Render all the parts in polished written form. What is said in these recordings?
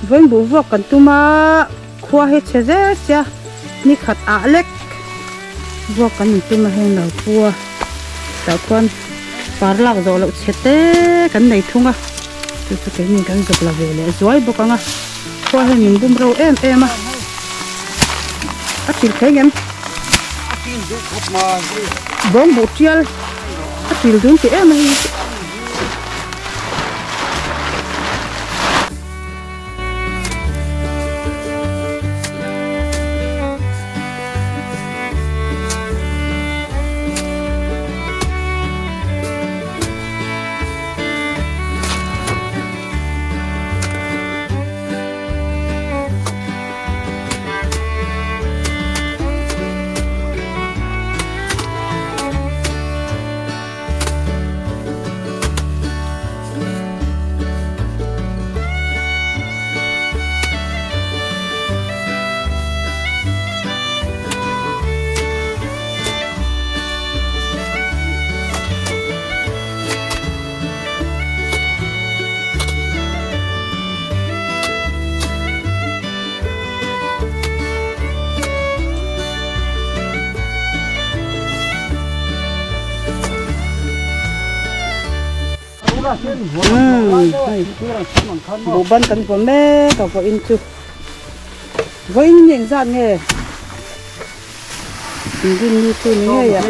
Vawiin buh vuak kan tum a, khua hi chhe zel sia, ni khat ah lek vuak kan in tum a heng lo pu a, tah khuan par lak zawh loh chhe te kan nei thung a, chu chu keini kan zuk la ve leh zuai bawk ang a, khua hian min bum ro em em a, a til thei ngem? Bawng buh tial a til dun tih em a hei. Buhban kan vaw mek a vawiin chu vawiin ni engzat nge inrin ni chu ni ngei a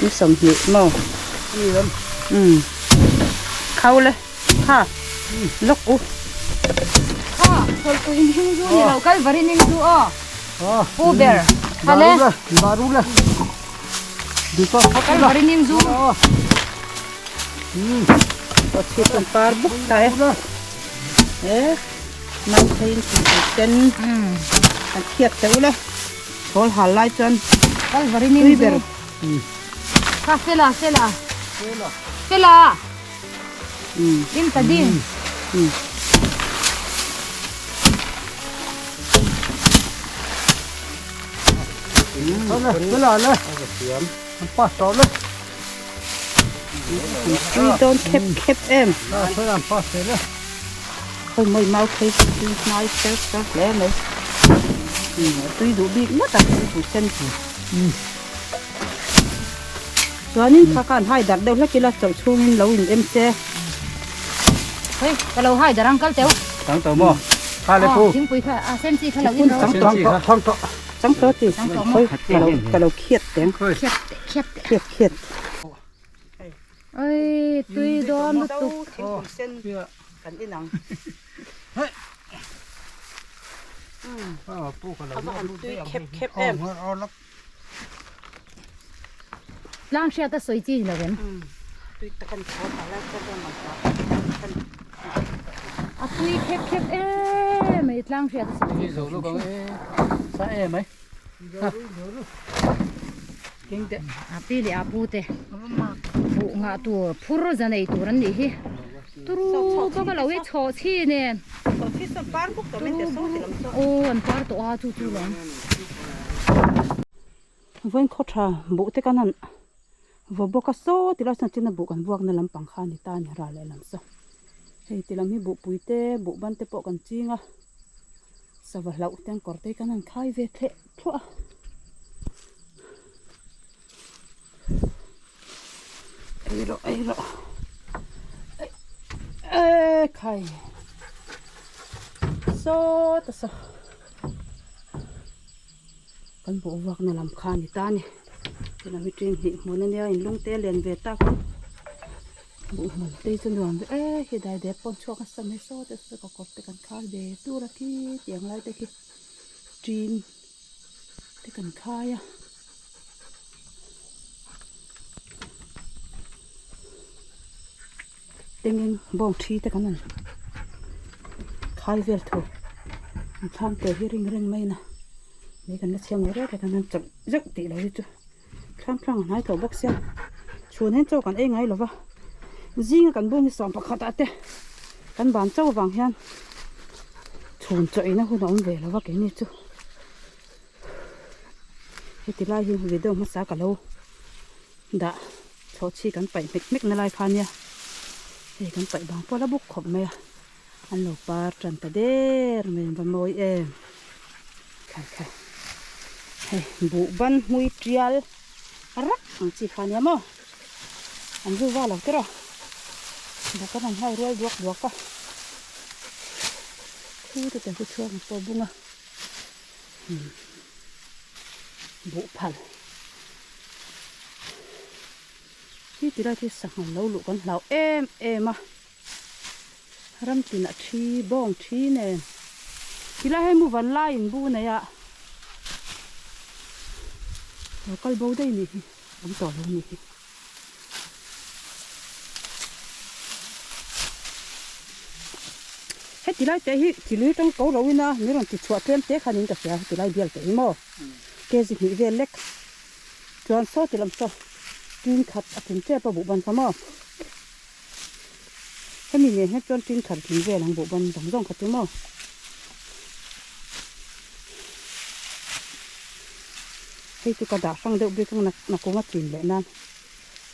ni sawmhnih maw umm khau le kha lawk u. Kha chawlhpui in hing zu ni lo Kalvari ning zu aw pu ber kha le. Kalvari ning zu. Chhit an par buk ta e e mai thei in thingpui sen an khiat teuh le chhawl hal lai chuan Kalvari ning tui ber zu. Kha fela fela fela in ta ding. Tui dawn khep khep em. Khawi mawi mau phei chu tui hnai ser ser hle mai. Tui duh bik ngawt a thingpui sen chu. Chuanin kha khan hai darh deuh hlek ila chawlh chhungin lo in em se. Hei ka lo hai darh ang kal teuh. Chang tawh maw? Kha le pu. Thingpui kha a sen chi kha lo in rawh. Chang tawh. Chang tawh. Chang tawh ti. Khawi ka lo ka lo khiat teng. Khiat khiat khiat khiat. Oi tui dawn lutuk. Thingpui sen kan inang. A va han tui khep khep em. Tlang hriat a sawi chi ni lo em? Tui tak a ni tho a, lai chuan ram ang ta kan A tui khep khep em mai tlang hriat a sawi chi. Zo lo kang e sa e mai. King te. A pi leh a pu te buh ngah tur phur za nei tur an nih hi. Turu bawk a lo hi chhawh chhi nen. Chhawh chhi sawn par buk tawh min te saw ti lam saw. Aw an par tawh a chu chu lawm. Vawiin khaw tha buh te kan han vaw bawk a saw ti lai chuan china buh kan vuakna lampang kha a ni ta a ni ral leh lam saw. Hei ti lam hi buhpui te buh ban te pawh kan ching a sava hlauh te an kawr te hi kan han khai ve thleh thluah a. Ei rawh ei rawh e khai saw ta saw kan buh vuak na lam kha a ni ta a ni tilam hi ṭin hnih hmun a nia in lung te a lian ve tak a buh hmun te hi chu nuam ve e khi dai dep pawn chhuak nasa mai saw te saw kawkawr te kan khar ve tur a khi tiang lai te khi ṭin te kan khai a. Tengeng bawng thi te kan han khai vel thu an thlam te hi ring reng mai a ni kan la chhiang lo rek a kan han chawlh zeuh tih lo hi chu thlam thlang a hnai tawh bawk sia chhun hian chaw kan ei ngai lo va zinga kan bung hi sawm pakhat ah te kan ban chauh vang hian chhun chaw eina hun a awm ve lo va keini chu. Heti lai hi video hmasa ka lo dah chhawh chhi kan paih hmek hmek na lai kha nia hei kan paih bang pawh la buk khawp mai a. An lo par tan ta der mai an va mawi em. Khai khai. Hei buh ban hmui tial rak ang chi kha nia maw. An zu va lo te rawh. Buh kan han hai rual duak duak a. Khu te te hu chhuak ang pawh bung a. Buh phal. Hi ti lai chu sangha lo luh kan hlau em em a. Ram tinah thi bawng thi nen tilai hei mu van lai in bu nei a lo kal bo daih nih hi awm tawh lo nih hi. Heti lai te hi thilui atang ko lo ina min rawn ti chhuah tlem te khan in ka hria heti lai bial te hi maw kg hnih vel lek chuan saw ti lam saw tin khat a tling tep a buh ban kha maw. Hemi nen hian chuan tin khat tling vel ang buh ban zawng zawng kha chu maw. Hei chu ka dah hrang deuh bik ang nakunga chin leh nan.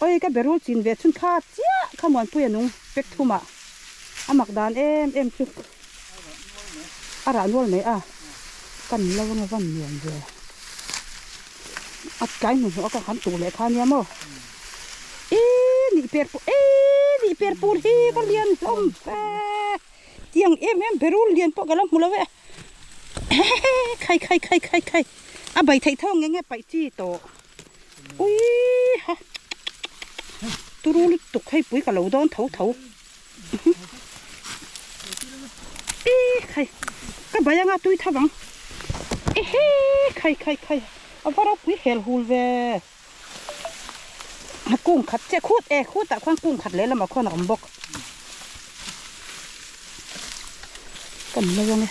Oi ka berul chin ve chhun kha chiah kha Muanpui a nung pek thum ah a mak dan em em chu a rah nual mai a kan lo anga van nuam ve a tlai hnuhnawh a ka han tuh leh kha nia maw e nih per pur e nih per pur hi va lian hlawm ve tiang em em berul lian pawh ka lo hmu lo e khai khai khai khai khai a bai theih tho nge nge paih chi tawh. Ui ha turu lutuk hei pui ka lo dawn tho tho e khai ka bai anga tui tho ang ehe khai khai khai a va ropui hel hul ve a kung khat che khut e khutah khuan kung khat lehlamah khuan a awm bawk kan lo ang e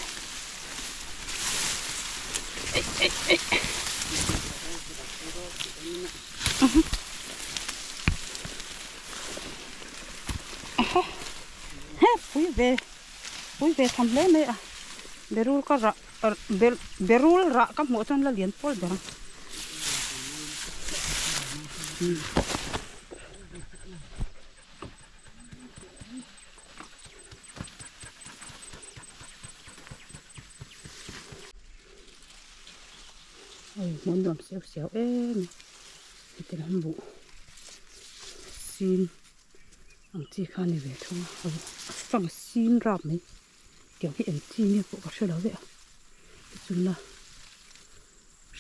Pui ve pui ve tham hle mai a berul ka rah berul rah ka hmuh chuan la lian pawl ber ang. Hei hmuh nuam siau siau em heti lam buh sin ang chi kha a ni ve thung a a fang sin rap mai tiang hi eng chi nge pawh ka hre lo vek a tichungna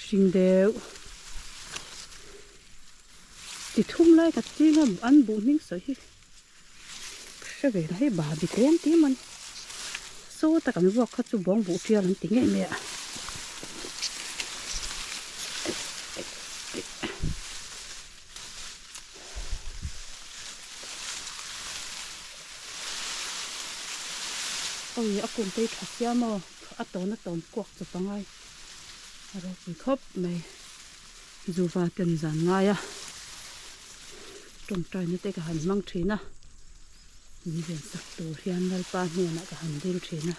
hring deuh ti thum lai ka ching a an buh hming sawi hi ka hre ve lo hei babi tlem tih emaw ni sawta kan vuak kha chu bawng buh tial an ti ngei mai a. Awi a kum te hi tha sia maw a tawn a tawn kuak chawp a ngai. A ropui khawp mai. Zuva ten zan ngai a. Tawngtaina te ka han hmang thin a. Min ven sak tur hian Lalpa hnenah ka han dil thin a.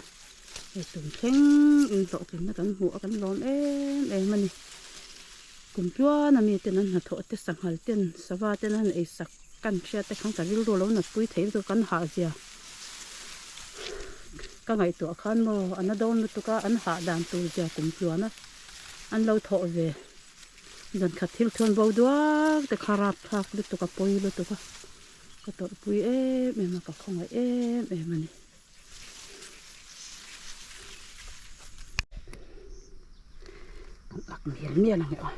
Hei tum thleng in hlawhtlinna kan hmuh a kan lawm em em a ni. Kum tluan a mi ten an hnathawh te sanghal ten sava ten an ei sak kan hriat te khan ka rilru lo natpui thei lutuk kan hah zia. Ka ngaihtuah khan maw a na dawn lutuk a an hah dan tur zia kum tluan a an lo thawh ve zan khat thil thuan bo duak te kha rap thlak lutuk a pawi lutuk a ka tawrhpui em em a ka khawngaih em em a ni. Kan ak mial mial ang e aw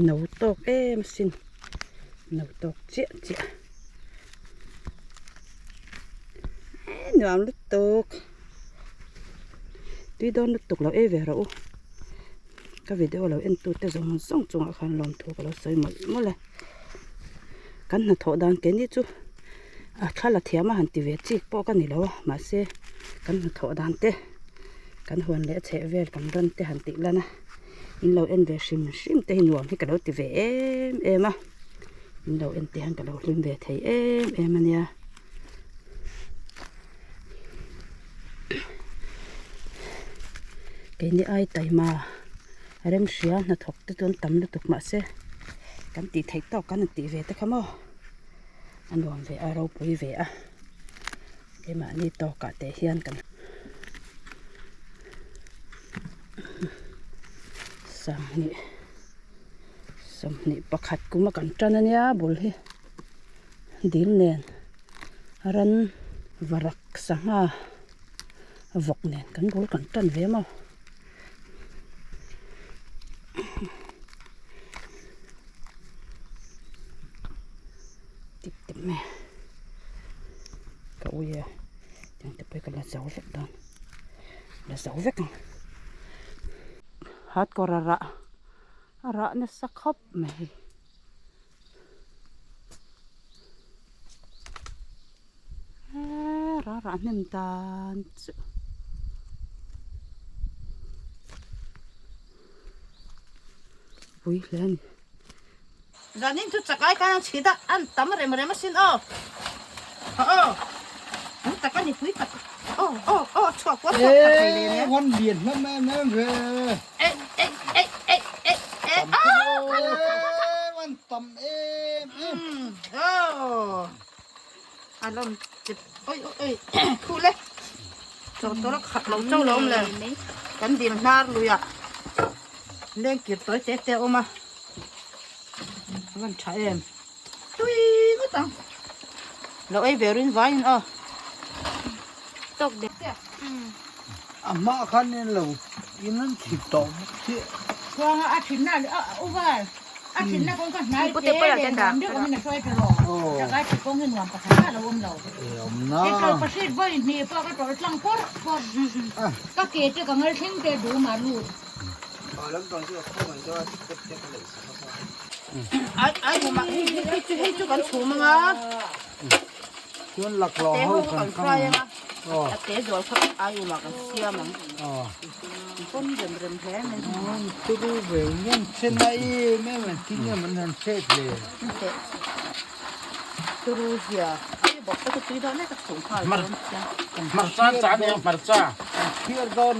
no tawk em asin. No tawk chiah chiah e nuam lutuk tui dawn lutuk lo ei ve rawh u ka video lo en tute zawng zawng chungah khan lawmthu ka lo sawi mawlh mawlh a kan hnathawh dan ke ni chu a thla la thiam a han ti ve chik pawh ka ni lo a mahse kan hnathawh dan te kan huan leh a chheh vel kan ran te han tih lan a. In lo en ve hrim hrim te hi nuam hi ka lo ti ve em em a in lo en te hian ka lo hlim ve thei em em a nia keini ai taima remhria hnathawk te chuan tam lutuk mahse kan tih theih tawk kan han tih ve te kha maw. A nuam ve a ropui ve a keimahni tawkah te hian kan sanghnih 21 kuma kan tan ania bul hi dil nen ran varak sangha vawk nen kan bul kan tan ve maw. Tip tep mai a ka ui a tiang te pawh hi ka la zo vek dawn la zo vek ang hat kawr a rah a rah nasa khawp mai. Eee rah rah hnem tan chu pui hle a ni. Zanin chu chakai khan an chhit a, an tam rem rem asin aw. Aw an tak a ni pui tak aw aw aw chhuak kual chhuak tak thei leh nen. One lian hlawm em em ve. Ei ei ei ei ei ei aw kha kha kha kha. One tam em em. Aw a lawm chep oi oi oi thu le chaw tawla khat lo chauh lo awm le kan dil hnar lui ah leng kir tawi te te a awm a a van tha em tui ngawt ang lo ei ve rin vaiin aw tawk de a hma khan in lo in an thit tawh bawk chiah. Chuanga a thinna a uval a thinna kawng kha hnai te leh nuam deuh awmin a hruai ta lo. Chakai thit kawng hi nuam pakhat mah lo awm lo. He tawlhpahrit vawi hnih pawh ka tawlh tlang pawrh pawrh. Ka ke te ka ngal thleng te dum ah lut. Ai ai hei chu hei chu kan chhum anga. Chuan laklawh ho kan fry anga a te zual kha ai uma kan siam ang pawn rem rem hle mai an turu ve ngen chen a em em an tin em an han hret le turu zia ai bawk te chu tui dawn e ka chhum nghal hmarcha chan nia hmarcha an thiar dawn.